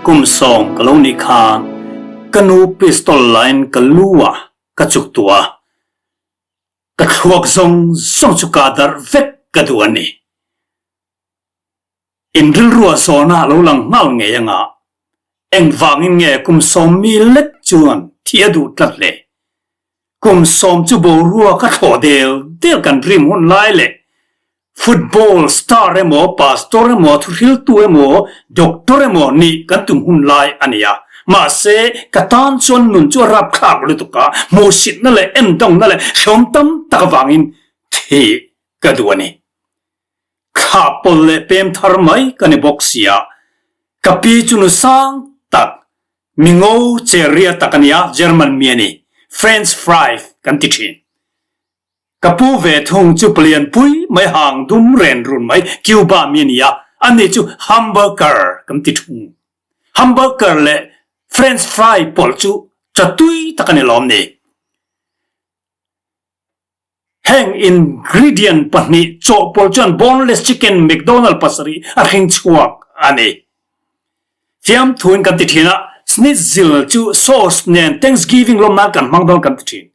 Kum sawm ka lo nih khan ka nu pistol lain ka lu ah ka chuk tuah a, ka thluak zawng zawng chu ka darh vek ka duh a ni. In rilru a zawna a lo lang nghal ngei anga engvangin nge kum sawm mi lek chuan thi a duh tlat le? Kum sawm chu boruak a thlawh del del kan rim hun lai leh football star emaw, pastor emaw, thuhriltu emaw, doctor emaw nih kan tum hun lai a ni a. Mahse, ka tan chuan nun chu a rapthlak lutuk a, hmuhsitna leh endawngna leh hrehawm tam tak avangin thih ka duh a ni. Thlah pawlh leh pem thar mai ka ni bawk sia, ka pi chu nu sang tak, mi ngo che ria tak a nia, German mi a ni, French fry kan ti thin. Ka pu ve thung chu palian pui mai hang dum ren run mai Cuba mi a ni a, ani chu hamburger kan ti thung. Hamburger leh French fry pawlh chu chatui tak a ni lawm ni. Heng ingredient pahnih chawhpawlh chuan boneless chicken McDonald pasarih a hring chhuak a ni. Fiamthuin kan ti thin a, schnitzel chu sauce nen Thanksgiving lawm nan kan hmang dawn kan ti thin.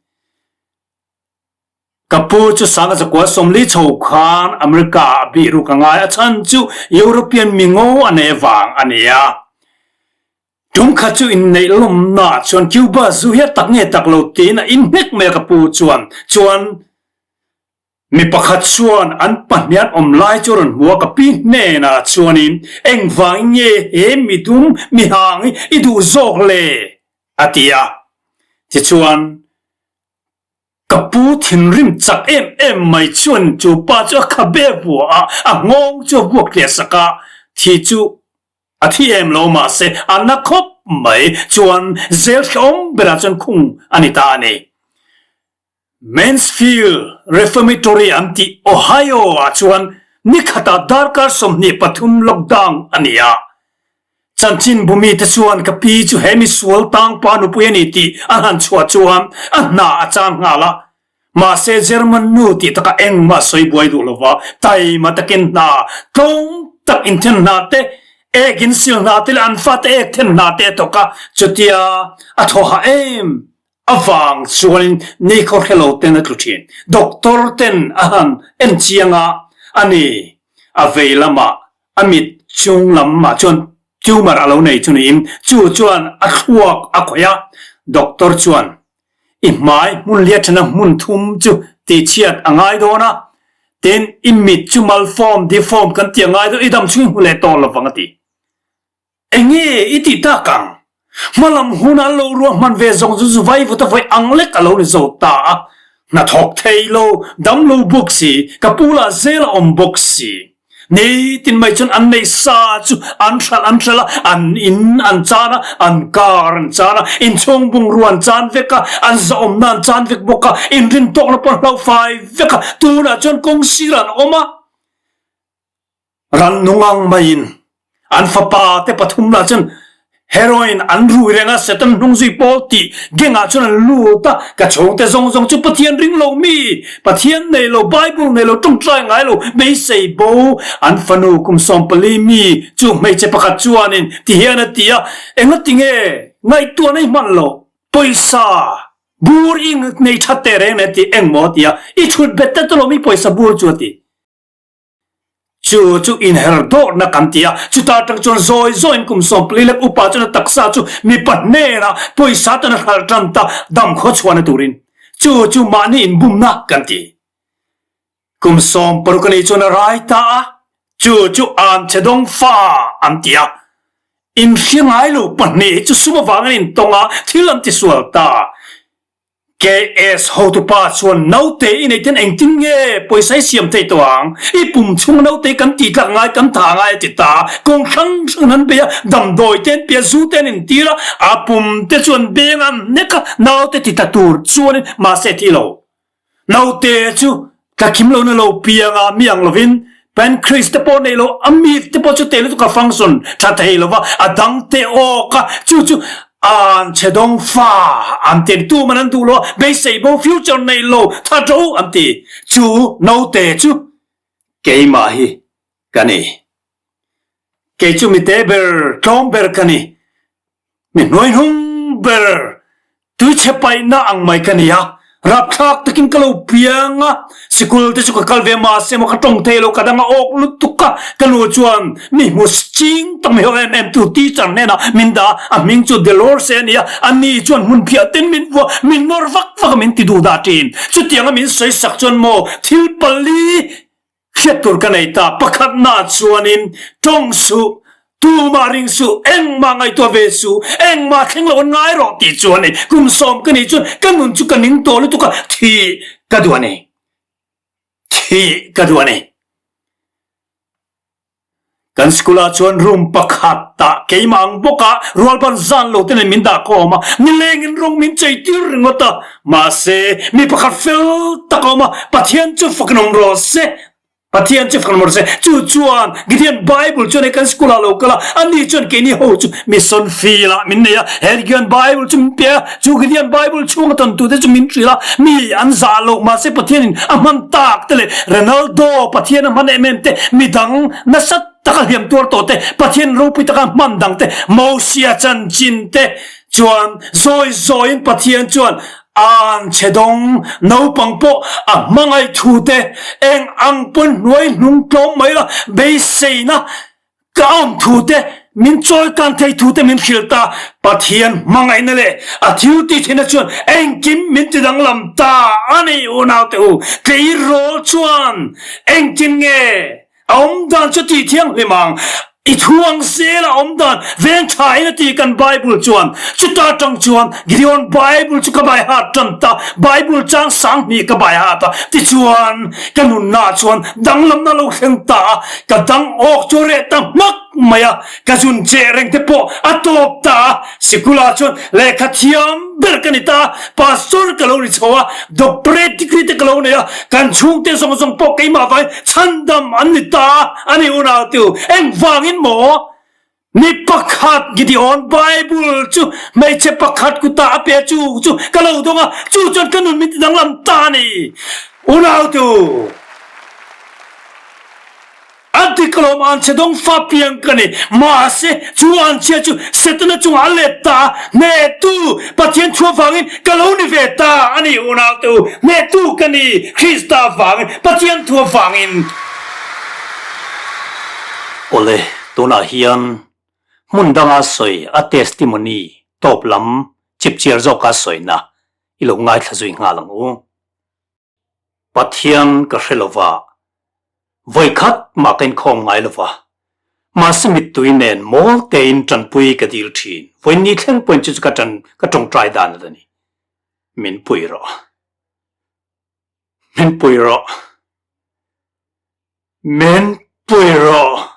Ka pu chu sanga zakua sawmli chho khan America ah a bih ruk a ngai, a chhan chu European mingo a nei vang a ni a. Tum khat chu inneih lawmna chuan Cuba zu hi a tak nge tak lo tiin a inhnek mai a ka pu chuan chuan mi pakhat chuan an pahnian awm lai chu a rawn hmu a ka pi hnenah chuanin engvangin nge he midum mihang hi i duh zawk le a ti a tichuan ka pu thinrim chak em em mai chuan chu pa chu a khabe vuah a a nghawng chu a vuak tliah sak a thi chu A thi em lo mahse a na khawp mai chuan zel hrehawm berah chuan khung a ni ta a ni. Mansfield Reformatory an tih Ohio ah chuan nikhatah darkar 23 lockdown a ni a. Chanchin bumite chuan ka pi chu he misual tangpa nupui a ni tih an han chhuah chuan a hna a chang nghal a. Mahse German nu tih takah engmah sawi buai duh lova, taima takin hna tlawm tak in then hna te, ek in sil hna te leh an fate ek then hna te a thawk a, chutia a thaw hah em avang chuanin nikhaw hre lo ten a tlu thin. Doctor ten a han en chiang a, a ni, a vei lamah a mit chung lamah chuan tumor a lo nei chu niin chu chuan a thluak a khawih a, doctor chuan I hmai hmun liat thena hmun thum chu tihchhiat a ngai dawn a, tin i mit chu malform, deform kan tih a ngai dawn, i dam chhung i hmu leh tawh lo vang a ti. Enge i tih tak ang? Hmalam huna an lo ruahman ve zawng chu zu vai vut a vawi ang lek a lo ni zo ta a, hnathawk thei lo, dam lo bawk si, ka pu lah zel a awm bawk si. Nitin mai chuan an neih sa chu an hralh an hralh a, an in an chan a, an car an chan a, inchhung bungrua an chan vek a, an zahawmna an chan vek bawk a, inrintawkna pawh an hloh fai vek a, tunah chuan kawng sirah an awm a, rannung ang maiin An fapa te pathum lah chuan heroin an rui reng a, Satan hnung zui pawl tih geng ah chuan an lut a, ka chhungte zawng zawng chu Pathian ring lo mi, Pathian nei lo, Bible nei lo, tawngtai ngai lo, beisei bo. An fanu kum 14 mi chu hmeichhe pakhat chuanin ti hian a ti a, Engati nge ngaihtuahna i hman loh? Pawisa bur i nei that teh reng nen ti engmaw a ti a, i thut bet te tawlawm i pawisa bur chu a ti. Chu chu inher dawrhna kan ti a, chuta tang chuan zawi zawiin kum 14 lek upa chuan a taksa chu mipa hnenah pawisa tan a hralh tan ta dam khaw chhuahna turin. Chu chu mahni inbumna kan ti. Kum 60 a nih chuan a rai ta a, chu chu an che dawng fa an ti a. Inhria ngai lo pahnih hi chu sum avangin an intawng a, thil an tisual ta. KS hotupa chuan naute i neih ten engtin nge pawisa i siam thei tawh ang? I pum chhung naute kan tih tlak ngai kan tha ngai a ti ta. Kawng hrang hrang an bei a, damdawi te an pi a, zu te an intir a, a pum te chu an beng a, an hnek a, naute ti tla tur chuanin mahse a thi lo. Naute chu tla kim lo na lo piang a, mi ang lovin pancreas te pawh nei lo, a mit te pawh chu teh lutuk a function tha thei lo va, a dang te awk a, chu chu an chhe dawng fa an ti tu man an duh lo a, beisei bo future nei lo tha to an ti, chu naute chu keimah hi ka ni. Kei chu mite ber tlawm ber ka ni. Mi hnuaihnung ber tuichhe paihna ang mai ka ni a, rapthlak takin ka lo piang a, sikul te chu ka kal ve mahse maw ka tawng thei lo, ka dang a awk lutuk a, ka nu chuan mi hmu ching tak mai ho em em tu teacher hnenah min dah a, a hming chu Delorse a ni a, a ni chuan hmun phiah ten min vua, min nawr vak vak a min ti duh dah thin, chutianga min sawi sak chuan maw thil pali Hriat tur ka nei ta, pakhatna chuanin tawng suh, tumah ring suh, engmah ngaihtuah ve suh, engmah thleng lo an ngai rawh tih chu a ni. Kum sawm ka nih chuan ka nun chu ka ning tawh lutuk a, thih ka duh a ni. Thih ka duh a ni. Kan school ah chuan room pakhat ah keimah ang bawk ah rualban zan lo te nen min dah khawm a, nileng in rawng min chei tir ringawt a, mahse mi pakhat fel tak a awm a, Pathian chu fakin awm rawh se, Pathian chu fakin awm rawh se, chu chuan Gideon Bible chuan hei kan school ah lo kal a, ani chuan keini ho chu mission field ah min nei a, he Gideon Bible chu min pe a, chu Gideon Bible chhunga tawntu te chu min hrilh a, mi an zah loh mahse Pathian in a hman tak te leh Ronaldo Pathian a hman em em te, midang nasa taka hliam tuar tawh te, Pathian ropui taka hman dang te, Mosia chanchin te chuan zawi zawiin Pathian chuan an chhe dawng naupang pawh a hmangaih thu te eng ang pawn hnuai hnung tlawm mai la beiseina Ka awm thu te, min chawi kan thei thu te min hrilh ta. Pathian hmangaihna leh a thil tih theihna chuan engkim min ti danglam ta a ni unaute u. Tleirawl chuan engtin nge a awm dan chu tih thianghlim ang? I thu ang zel a awm dan veng tha in a ti kan Bible chuan. Chuta tang chuan Gideon Bible chu ka bai hat tan ta, Bible chang 2000 ka bai hat a, tichuan ka nunna chuan danglamna lo thleng ta a, Ka dang awk chu reh ta hmak mai a, ka zun cheh reng te pawh a tawp ta a, sikul-ah chuan lehkha thiam ber ka ni ta a, pastor ka lo ni chho a, doctorate degree te ka lo nei a, kan chhungte zawng zawng pawh keimah vangin chhandam an ni ta a, a ni unautu, engvangin maw? Mi pakhat Gideon Bible chu hmeichhe pakhat kutah a pe chu chu ka lo dawng a, chu chuan ka nun min ti danglam ta a ni. Unautu, a dik lawm anchhe dawng fa piang ka ni. Mahse, chu anchhia chu Setana chungah a let ta a, hnehtu Pathian thu avangin ka lo ni ve ta a ni. Unautu, hnehtu ka ni, Krista avangin, Pathian thu avangin. Awle, tunah hian hmun danga sawi a testimony tawp lam chipchiar zawka sawina i lo ngaithla zui nghal ang u. Pathian ka hre lova, vawikhat mah ka inkhawm ngai lova, mahse mittui nen mawl tein tanpui ka dil thin, vawiin thleng pawhin chu chu ka tan ka tawngtai dan a ni. Min pui rawh. Min pui rawh. Min pui rawh.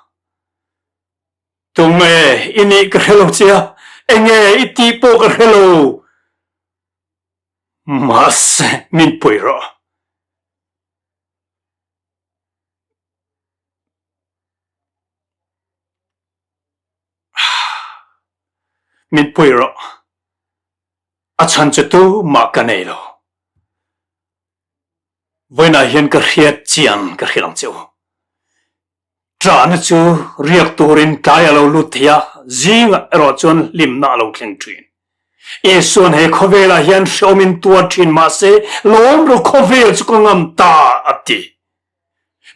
Tunge i nih ka hre lo che a, enge i tih pawh ka hre lo. Mahse, min pui rawh. Min pui rawh. A chhan chu tumah ka nei lo. Vawiinah hian ka hriat chian ka hrilh ang che u. Ṭahna chu riak turin tlai a lo lut thei a, zingah erawh chuan hlimna a lo thleng ṭhin. Isua'n he khawvelah hian hrehawmin tuar ṭhin mahse lawm ru khawvel chu ka ngam ta a ti.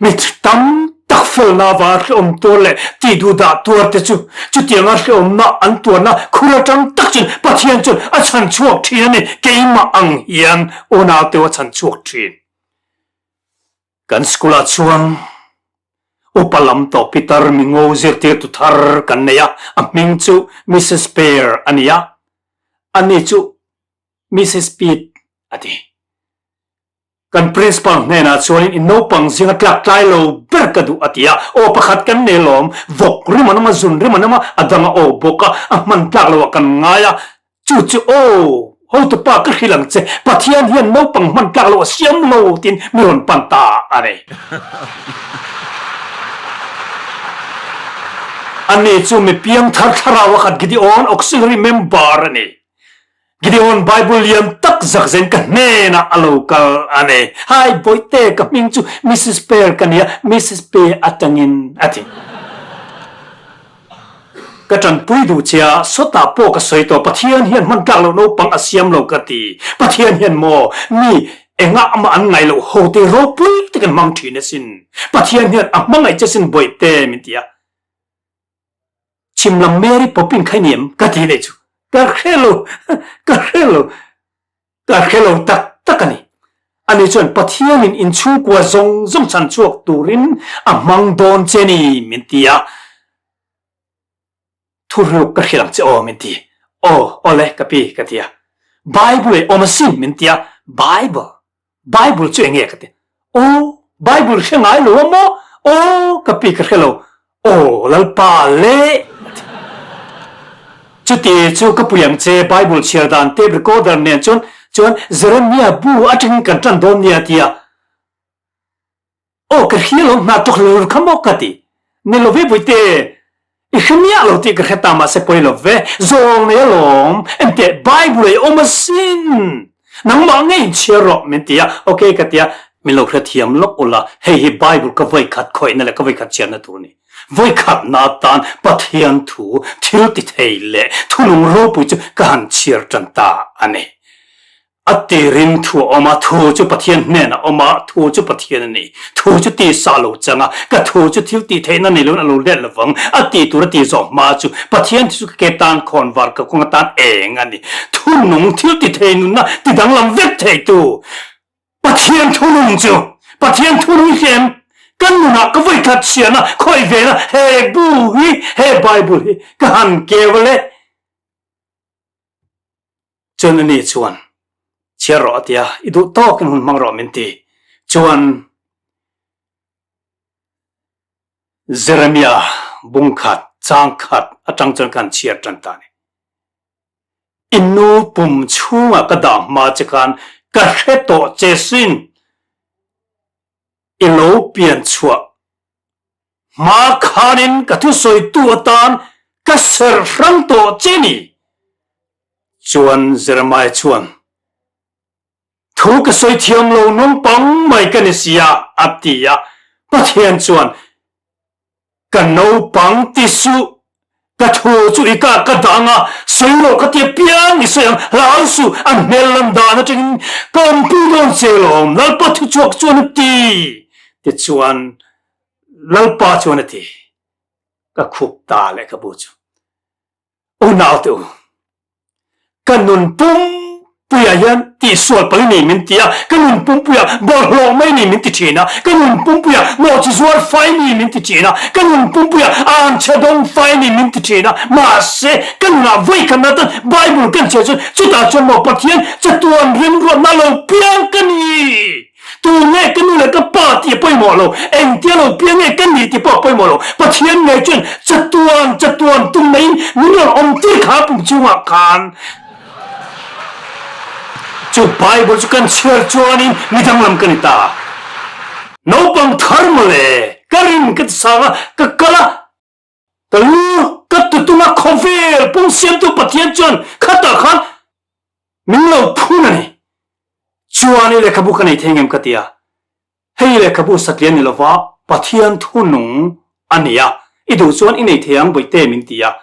Mi tam tak felna avanga hrehawm tuar leh tihduhdah tuar te chu chutianga hrehawmna an tuarna khur atang tak chuan Pathian chuan a chhan chhuak thin a ni, keimah ang hian unauteu a chhan chhuak thin. Kan school ah chuan upa lam tawh pitar mingo zirtirtu thar kan nei a, a hming chu Missus Pear a ni a, ani chu Missus Pitt a ti. Kan principal hnenah chuanin i naupang zinga tlak tlai lo ber ka duh a ti a, aw pakhat kan nei lawm, vawk rim an awm a, zun rim an awm a, a dang a aw bawk a, a hman tlak loah kan ngai a, chu chu aw hotupa ka hrilh ang che, Pathian hian naupang hman tlak loh a siam lo tiin mi rawn pan ta a ni. Ani chu mi piangthar thlarau a khat Gideon Auxiliary member a ni. Gideon Bible lian tak zak zen ka hnenah a lo kal a ni. Hi Bawihte, ka hming chu Missus Pear ka nia, Missus Pe atangin a ti. Ka ṭanpui duh che a, sawtah pawh ka sawi tawh, Pathian hian hman tlak loh naupang a siam lo ka ti. Pathian hian maw mi engah mah an ngaih loh ho te ropui te kan hmang ṭhin asin. Pathian hian a hmangaih che sin bawihte min ti a. Chhim lam Mary Poppin kha i ni em? Ka ti leh chu. Ka hre lo, ka hre lo, ka hre lo tak tak a ni. Ani chuan Pathianin inchhungkua zawng zawng chhan chhuak turin a hmang dawn che ni min ti a. Thuruk ka hrilh ang che aw min ti. Aw, awle ka pi ka ti a. Bible ei awm asin min ti a. Bible? Bible chu enge ka ti. Aw, Bible hre ngai lo a maw? Aw, ka pi ka hre lo. Aw, Lalpa le a ti. Chuti chu ka pui ang che Bible chhiar dan tape recorder nen chuan chuan Jeremiah bu atangin kan tan dawn nia a ti a. Aw ka hria lo hna tawk lo kha maw ka ti. Ni lo ve Puite, i hre miah lo tih ka hre ta mahse pawi lo ve, zawng nei alawm, enteh Bible ei awm asin, nangmah ngei in chhiar rawh min ti a, ok ka ti a, min lo hrethiam lawk ula, hei hi Bible ka vawikhat khawihna leh ka vawikhat chhiarna tur a ni. Vawikhatna atan Pathian thu thil ti thei leh thunung ropui chu ka han chhiar tan ta a ni. A tirin thu a awm a, thu chu Pathian hnenah a awm a, thu chu Pathian a ni. Thu chu tisa a lo chang a, ka thu chu thil tih theihna nei loin a lo let lovang. A tih tur a tih zawh hma chu Pathian thu chu ka ke tan khawn var ka kawng atan eng a ni. Thu nung thil ti thei nunna ti danglam vek theitu Pathian thu nung chu Pathian thu nung hian kan nunah ka vawikhat chhiahna khawih vena he bu hi he Bible hi ka han keu a le. Chuan ani chuan, Chhiar rawh a ti a, i duh tawkin hun hmang rawh min ti. Chuan Jeremiah bung khat, chang khat atang chuan ka han chhiar tan ta a ni. I nu pum chhungah ka dah hma che khan ka hre tawh che sin. I lo pian chhuah hma khanin ka thusawitu atan ka serh hrang tawh che ni. Chuan Jeremiah chuan, Thu ka sawi thiam lo naupang mai ka ni sia, a ti a. Pathian chuan, Ka naupang ti suh, ka thu chu i kah ka dah ang a, sawi rawh ka ti apiang i sawi ang, hlau suh, a hmel lam dan atangin ka awmpui dawn che lawm, Lalpa thuchhuak chuan a ti. Tichuan Lalpa chuan a ti, Ka khup ta lehkhabu chu. Unaute u, ka nun pumpuiah hian tihsual pali nei min ti a, ka nun pumpuiah bawlhhlawh mai nei min ti thin a, ka nun pumpuiah nawhchi zuar fai nei min ti thin a, ka nun pumpuiah anchhe dawng fai nei min ti thin a, mahse ka nunah vawikhat atan Bible kan chhiar chuan chutah chuan maw Pathian chatuan remruatna lo piang ka ni. Tu nge ka nu leh ka pa tih a pawimawh lo, engtia lo piang nge ka ni tih pawh a pawimawh lo. Pathian ngei chuan chatuan chatuan tum neiin min rawn awm tir kha pum chungah khan chu Bible chu kan chhiar chuanin mi danglam ka ni ta. Naupang thar mawle, ka rin ka ti sang a, ka kal a, ka lu ka tutung a, khawvel pum siamtu Pathian chuan khatah khan Min lo phun a ni. Chuan i lehkhabu ka nei thei ngem ka ti a. Hei lehkhabu satlian ni lova Pathian thu nung a ni a, i duh chuan i nei thei ang Bawihte min ti a.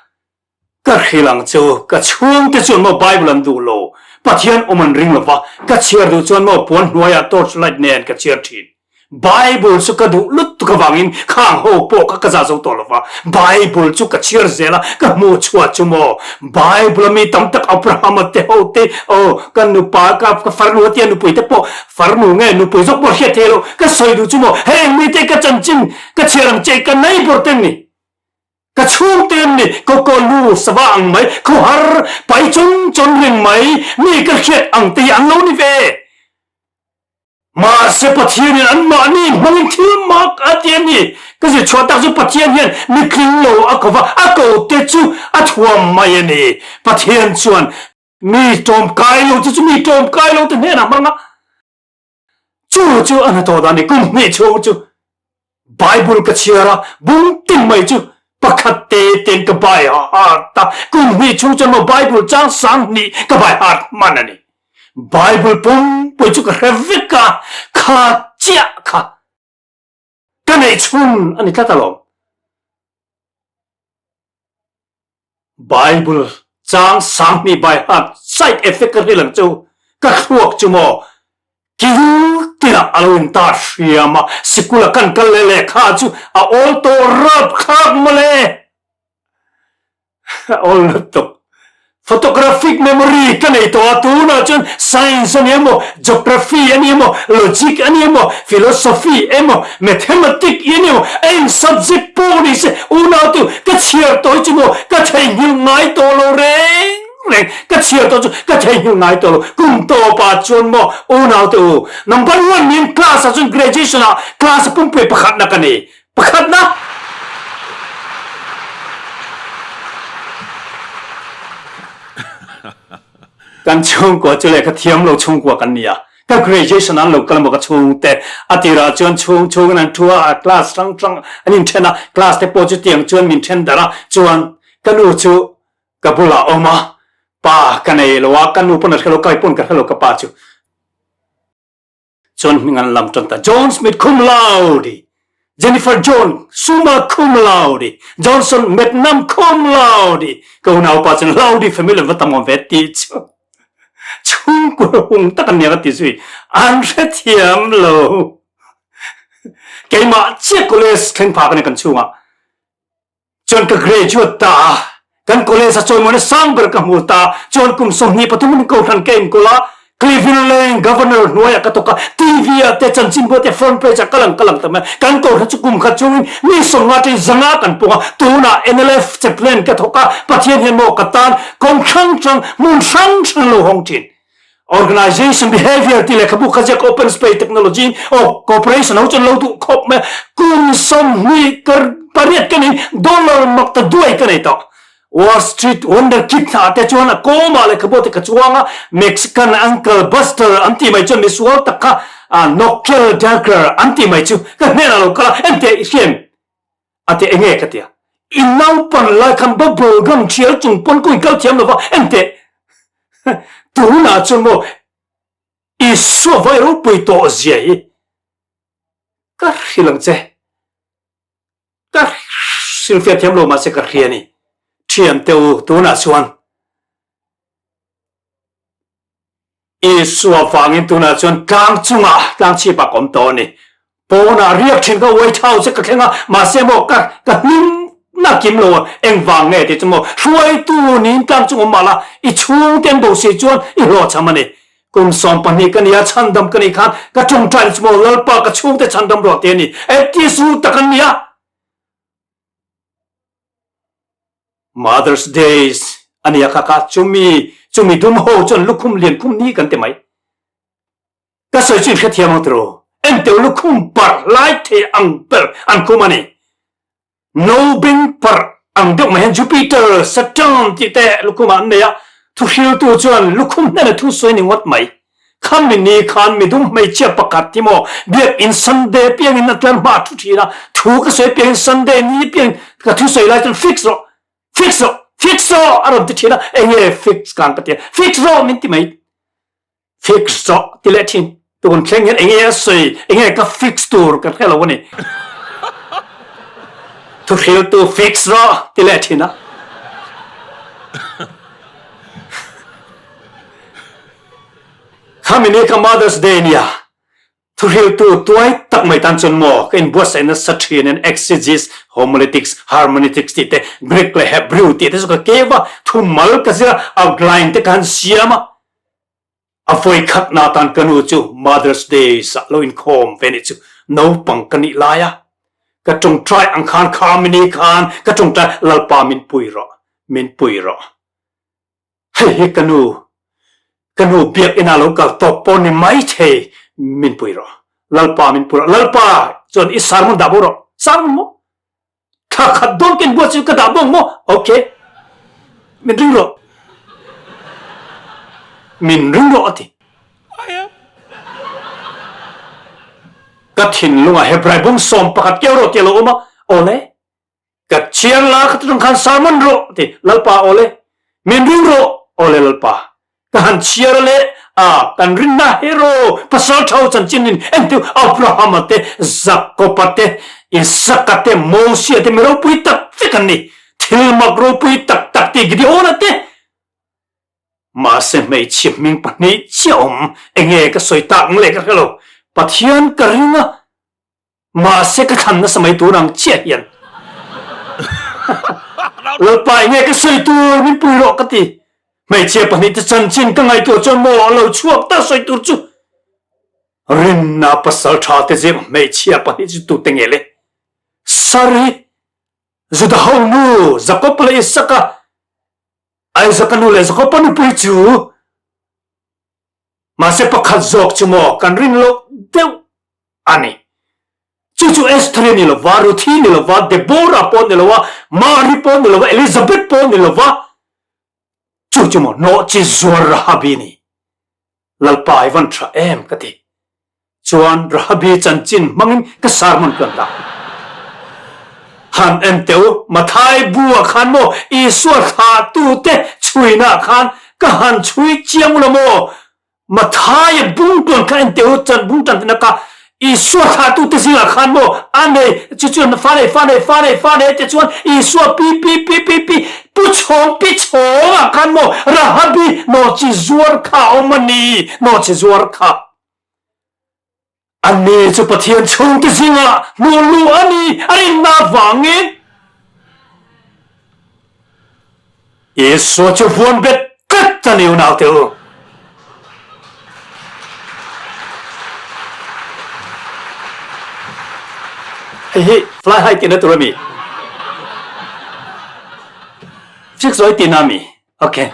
Ka hrilh ang che u, ka chhungte chuan maw Bible an duh lo, Pathian awm an ring lova, ka chhiar duh chuan maw puan hnuaiah torch light nen ka chhiar thin. Bible chu ka duh lutuk avangin khang ho pawh kha ka za zo tawh lo va, Bible chu ka chhiar zel a, ka hmuh chhuah chu maw Bible a mi tam tak Abraham-a te ho te, aw ka nupa ka ka farnu a tia nupui te pawh farnu nge nupui zawk pawh hriat thei lo, ka sawi duh chu maw heng mite ka chanchin ka chhiar ang che ka neighbor te an ni, ka chhungte an ni, kawkaw lu sava ang mai, khawhar pai chawn chawn reng mai mi ka hriat ang te hi an lo ni ve. Mahse Pathianin anmahni hmangin thil mak a ti a ni. Ka zir chhuah tak chu Pathian hian mi tling lo a ko va, a ko te chu a thuam mai a ni. Pathian chuan mi tawmkai lo te chu mi tawmkai lo te hnenah hmang a, chu chu a hnathawh dan a ni. Kum hnih chhung chu Bible ka chhiar a, bung tin mai chu pakhat te ten ka bai hat a, kum hnih chhung chuan maw Bible chang sang hnih ka bai hat hman a ni. Bible pumpui chu ka hre vek a, kha chiah kha ka neih chhun a ni tlat alawm. Bible chang sanghnih by heart side effect ka hrilh ang chu ka thluak chu maw kil tinah a lo in tar hriam a, sikul a kan kal leh lehkha chu a awl tawh rapthlak mawle. A awl lutuk. Photographic memory ka nei tawh a, tunah chuan science a ni emaw, geography a ni emaw, logic a ni emaw, philosophy emaw, mathematic i a ni emaw, eng subject pawh ni se unautu ka chhiar tawh hi chu maw ka theihnghilh ngai tawh lo reng reng, ka chhiar tawh chu ka theihnghilh ngai tawh lo. Kum tawpah chuan maw unaute u, number one niin class ah chuan graduation ah class pumpui pakhatna ka ni. Pakhatna, kan chhungkua chu lehkha thiam lo chhungkua kan ni a, ka graduation an lo kal maw ka chhungte a tirah chuan chhung chhungin an thu a, class hrang hrang an inthen a, class te pawh chu tiang chuan min then darh a, chuan ka nu chu ka bulah a awm a, pa ka nei lo a, ka nu pawn a hre lo, ka pawn ka hre lo ka pa chu. Chuan hming an lam tan ta John Smith cum laude, Jennifer John summa cum laude, Johnson Metnam cum laude, ka unaupa chuan laude family an va tam awm ve tih chu chhungkua hung tak an nia ka ti zui, an hrethiam lo. Keimah chiah college thleng phak a ni kan chhungah. Chuan ka graduate ta a, kan college a chawimawi sang ber ka hmu ta, chuan kum 23 in kohhran ka enkawl a, Cleveland Governor hnuaiah ka thawk a, TV ah te chanchinbu te front page ah ka lang ka lang ta mai, kan kohhran chu kum khat chungin mi 50 ṭin zanga kan pung a, tunah NLF chaplain ka thawk a, Pathian hian maw ka tan kawng hrang hrang hmun hrang hrang lo hawng ṭhin. Organization behavior tih lehkhabu kha ziak open space technology oh corporation ho chuan lo duh khawp mai kum 28 ka nei dollar mak ta duai ka nei tawh Wall Street Wonder Kid hna te chuan a kawmah lehkhabu te ka chuang a Mexican Uncle Buster an tih mai chuan misual tak kha Nockel Dagger an tih mai chu ka hnenah lo kal a enteh i hriam A ti enge ka tia. I naupan lai khan bubble gum thial chung pawn kawng i kal thiam lova enteh tunah chuan maw Isua vai ropui tawh zia hi ka hrilh ang che. Ka hrilhfiah thiam lo mahse ka hria a ni. Thiante u tunah chuan Isua vangin tunah chuan tlang chungah tlang chhipah ka awm tawh a ni. Pawnah riak thin ka White House ka thleng a, mahse maw ka ka hlim na kim lo a, engvang nge tih chu maw hruaitu niin tlang chung awm mah la, i chhungte an bo si chuan i hlawhchham a ni. Kum 12 ka nia, chhandam ka nih khan ka tawngtai chu maw Lalpa ka chhungte chhandam rawh tih a ni. Atheist tak an ni a. Mother's Days a nia kha kha chumi chumi dum ho chuan lukhum lian khum ni kan ti mai. Ka sawi chu in hrethiam ang tiraw? Enteu lukhum parh lai thei ang ber an khum a ni. No beng parh ang deuh mai hian Jupiter, Saturn tih te lukhum ah an nei a, thuhriltu chuan lukhum hnena thu sawi ni ngawt mai. Khami ni khan midum hmeichhia pakhat hi maw biakinn Sunday piangin a tlar hma a thu thin a, thu ka sawi piangin Sunday ni piangin ka thu sawi lai chuan fix rawh, fix rawh, fix rawh a rawn ti thin a, enge fix kan ka ti a, fix rawh min ti mai, fix rawh ti leh thin, tun thleng hian enge a sawi, enge ka fix tur ka hre lo a ni. Thuhriltu fix rawh ti leh thin a. Khami ni kha Mother's Day nia thuhriltu tuai tak mai tan chuan maw ka inbuatsaih nasa thin in exegesis, homiletics, hermeneutics tih te, Greek leh Hebrew tih te chu ka keu a, thumal ka zir a, outline te ka han siam a. A vawi khat na tan ka nu chu Mother's Day ah lo inkhawm ve nih chu naupang ka nih lai a, ka tawngtai ang khan khami ni khan ka tawngtai Lalpa min pui rawh, min pui rawh. Hei hi ka nu, ka nu biakinn ah lo kal tawp pawh ni mai thei, min pui rawh. Lalpa min pui rawh. Lalpa chuan i sermon dah bo rawh. Sermon maw? Thla khat dawn ken buat chu ka dah bawk maw? Ok. Min ring rawh. Min ring rawh a ti. Ka thinlungah Hebrai bung 11 keu rawh ti a lo awm a. Awle. Ka chhiar la ka tung khan sermon rawh ti Lalpa awle min ring rawh awle Lalpa ka han chhiar le a kan rinna hero pasal tho chanchin in entu Abraham te Jacob te Isaka te Moses te mi ropui tak vek an ni. Thil mak ropui tak tak tih Gideon-a te mahse hmeichhia hming pahnih chiah awm enge ka sawi tak ang le ka hre lo. Pathian ka ring a, mahse ka thlan nasa mai tur ang chiah hian Lalpa enge ka sawi tur min pui rawh ka ti. Hmeichhia pahnih te chanchin ka ngaihtuah chuan maw a lo chhuak ta sawi tur chu rinna pasal tha te zep hmeichhia pahnih chu tute nge le? Sari Juda ho nu Jakob leh Isaka, Isaka nu leh Jakob-a nupui chu mahse pakhat zawk chu maw kan rin loh deuh a ni. Chu chu Estheri ni lova, Ruthi ni lova, Deborah pawh ni lova, Mari pawh ni lova, Elizabeth pawh ni lova, chu chu maw nawhchi zuar Rahabi ni. Lalpa i van tha em ka ti. Chuan Rahabi chanchin hmangin ka sermon ka dah. Han en teh u, Mathai bu ah khan maw Isua thlahtu te chhuina ah khan ka han chhui chiang ula maw? Mathai a bung tuan kha en teh u, chan bung tan tina ka Isua thlahtu te zingah khan maw a nei chu chuan fa nei fa nei fa nei fa nei te chuan Isua pi pi pi pi pi pu chhawng pi chhawng ah khan maw Rahabi nawhchi zuar kha a awm a ni nawhchi zuar kha Ani chu Pathian chhungte zingah hmuh luh a ni a rinna avangin Isua chu vuan bet tlat a ni unaute u. Hei hi fly high tihna tur a mi? Fix zawi tihna a mi? Ok.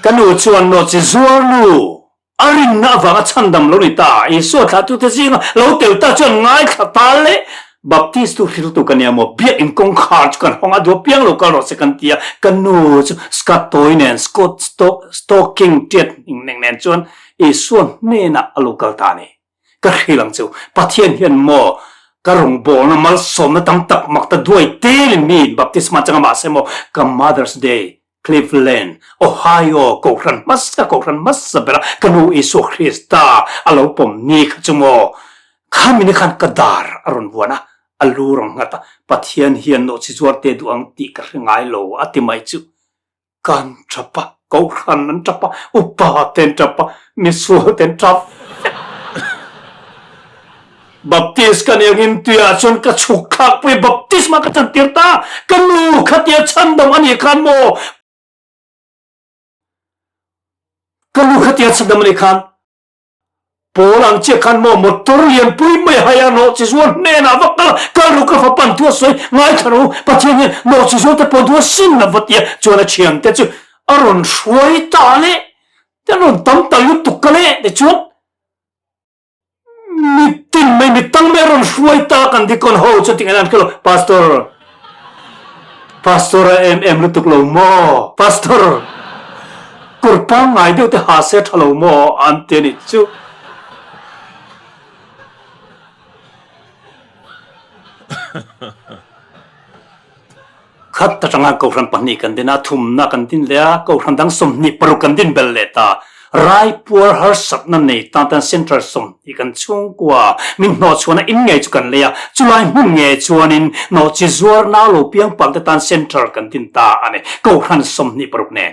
Ka nu chuan nawhchi zuar nu A rinna avanga chhandam lo ni ta, Isua thlahtute zinga lo tel ta chuan ngaithla ta le. Baptist tu hriltu ka nia maw, biakinn kawngkhar chu kan hawng a, dua piang lo kal rawh se kan ti a, ka nu chu skirt tawi nen, skirt stocking tiat hning neng nen chuan Isua hnenah a lo kal ta a ni. Ka hril ang chu, Pathian hian maw ka rawngbawlna malsawmna tam tak mak ta duai telin mi baptisma changa mahse maw ka Mother's Day Cleveland, Ohio kohhran hmasa kohhran hmasa bera ka nu Isua Krista a lo pawm ni kha chu maw? Khami ni khan ka dar a rawn vuan a, a lu rawn nghat a, Pathian hian nawhchi zuar te duh ang tih ka hre ngai lo a ti mai chu. Kan tap a, kohhran an tap a, upa te an tap a, misual te an tap vek. Baptist ka nih angin tuiah chuan ka chhuk thlak pui baptisma ka chantir ta, ka nu khatia chhandam a nih khan maw? Ka nu khatia chhandam a nih khan Paul ang chiah khan maw motor lianpui mai hai a nawhchi zual hnenah va kal a, kal ru ka fa pan thu a sawi ngaithla ru, Pathian hian nawhchi zual te pawh duh a sin lo va tia chuan a thiante chu a rawn hruai ta leh te an rawn tam ta lutuk ka leh tichuan Mitin mai mi tang mai a rawn hruai ta kan dikon ho chu tinge an kelo pastor pastor a em em lutuk lo maw pastor kur pangngai deuh te ha se tha lo maw an ti ani chu. Khat atanga Kohhran pahnih kan din a, thumna kan din leh a, Kohhran dang 26 kan din bel leh ta. Raipuar harsatna nei tan tan Central 20 kan chhungkua min hnawhchhuahna in ngei chu kan lei a, chulai hmun ngei chuanin nawhchi zuar nau lo piang palh te tan Central kan din ta a ni, Kohhran 26 nen.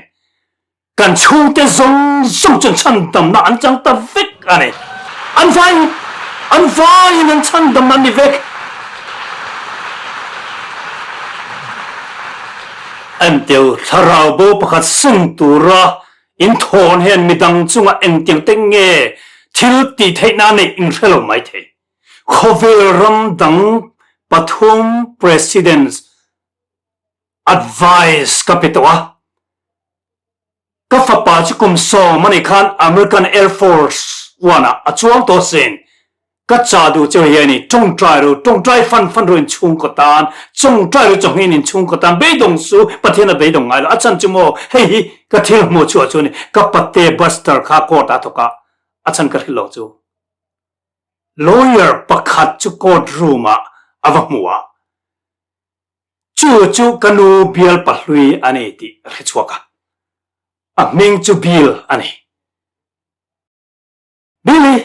Kan chhungte zawng zawng chuan chhandamna an chang ta vek a ni. An vaiin, an vaiin an chhandamna an ni vek. Enteu, thlarau bo pakhat seng tura inthawn hian midang chunga engtiang te nge thil tih theihna a neih in hre lo maithei. Khawvel ram dang pathum Presidents Advice ka pe tawh a, ka fapa chu kum sawm a nih khan American Air Force One ah a chuang tawh asin. Ka cha duh cheu hian i tawngtai ru, tawngtai fan fan ru inchhungkaw tan, tawngtai ru chawnghin inchhungkaw tan, beidawng su, Pathian a beidawng ngai lo. A chhan chu maw, hei hi ka thil hmuh chhuah chu a ni, ka pate Buster kha court ah thawk a, a chhan ka hrilh lo chu. Lawyer pakhat chu court room ah a va hmu a. Chu chu ka nu bial pahlui a ni tih a hre chhuak a, a hming chu Bill a ni. Billy!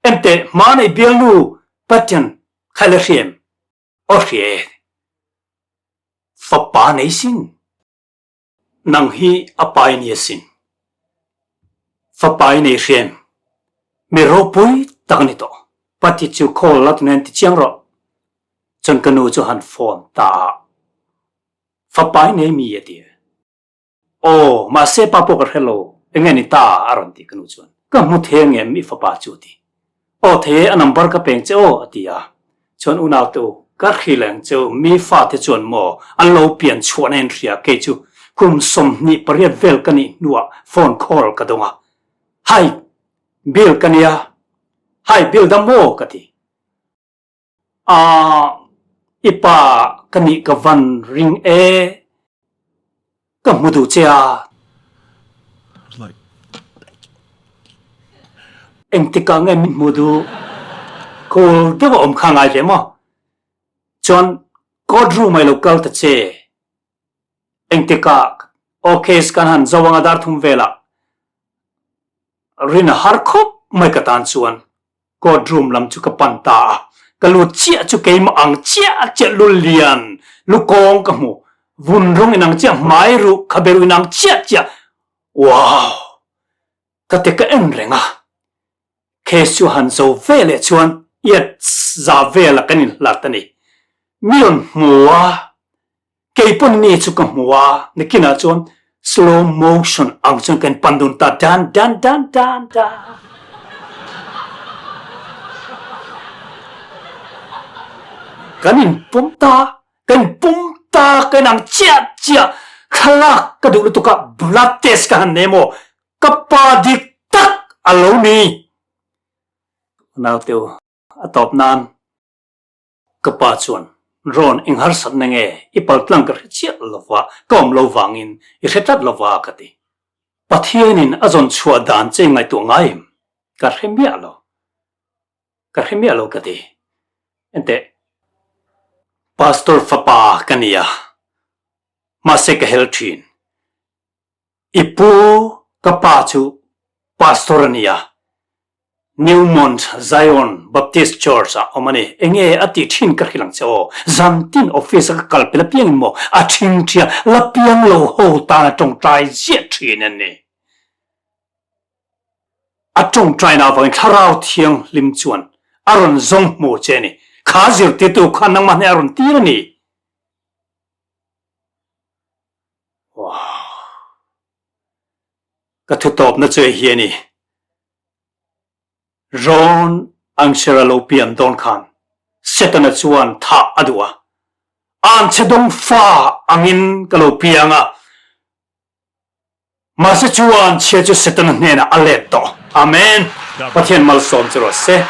Enteh, hmanei bialnu Pathian kha la hria em? Aw hria e. Fapa nei sin. Nang hi a pa i ni asin. Fapa i nei hria em? Mi ropui tak a ni tawh. Pati chu call la tunen ti chiang rawh. Chuan ka nu chu han phone ta a. Fapa i nei mi a ti. Aw, mahse pa pawh ka hre lo, enge ni ta? a rawn ti ka nu chuan. Ka hmu thei angem i fapa chu a ti. Aw thei e, a number ka peng che aw a ti a. Chuan unaute u, ka hrilh ang che u, mi fate chuan maw an lo pian chhuahna in hria kei chu kum 28 vel ka nih hnuah phone call ka dawng a. Hi, Bill ka nia. Hi, Bill dam maw? ka ti. Aah, i pa ka nih ka van ring e, ka hmu duh che a. Engtikah nge min hmu duh? Cool deuh a awm kha ngai ve maw? Chuan court room ah i lo kal ta che. Engtikah aw case kan han zo anga dar thum velah rin a har khawp mai ka tan chuan court room lam chu ka pan ta a, ka lut chiah chu keimah ang chiah chiah lu lian lu kawng ka hmu, vun rawng inang chiah hmai ruh khabe ruh inang chiah chiah, wow! Ka te ka en reng a, case chu han zo ve leh chuan iat za vela kan inhlat a ni, mi rawn hmu a. Kei pawn ni chu ka hmu a, nakinah chuan slow motion ang chuan kan pan dun ta dan dan dan dan dan. Kan inpawm ta, kan inpawm ta, ka inang chiah chiah, thlalak ka duh lutuk a, blood test ka han nei maw, ka pa dik tak a lo ni. Naute u, a tawp nan. Ka pa chuan, Rawn eng harsatna nge i paltlang ka hre chiah lova, ka awm lo vangin i hre tlat lova ka ti. Pathianin a zawn chhuah dan che ngaihtuah ngai em? Ka hre miah lo. Ka hre miah lo ka ti. Enteh, Pastor fapa ka ni a, mahse ka hel thin. I pu ka pa chu Pastor a ni a, Newmont Zion Baptist Church ah awm a ni. Enge a tih thin ka hrilh ang che aw. Zantin office a ka kal pel apiangin maw a thingthia la piang lo ho tan a tawngtai ziah thin a ni. A tawngtaina avangin Thlarau Thianghlim chuan a rawn zawng hmu che a ni. Kha zirtirtu khan nangmah hne a rawn tir a ni. Wow! Ka thutawpna chu hei hi a ni. Rawn Angshera lo pian dawn khan Setana chuan thah a duh a. Anchhe dawng fa angin ka lo piang a. Mahse chu anchhia chu Setana hnenah a let tawh. Amen! Pathian malsawm chu rawh se.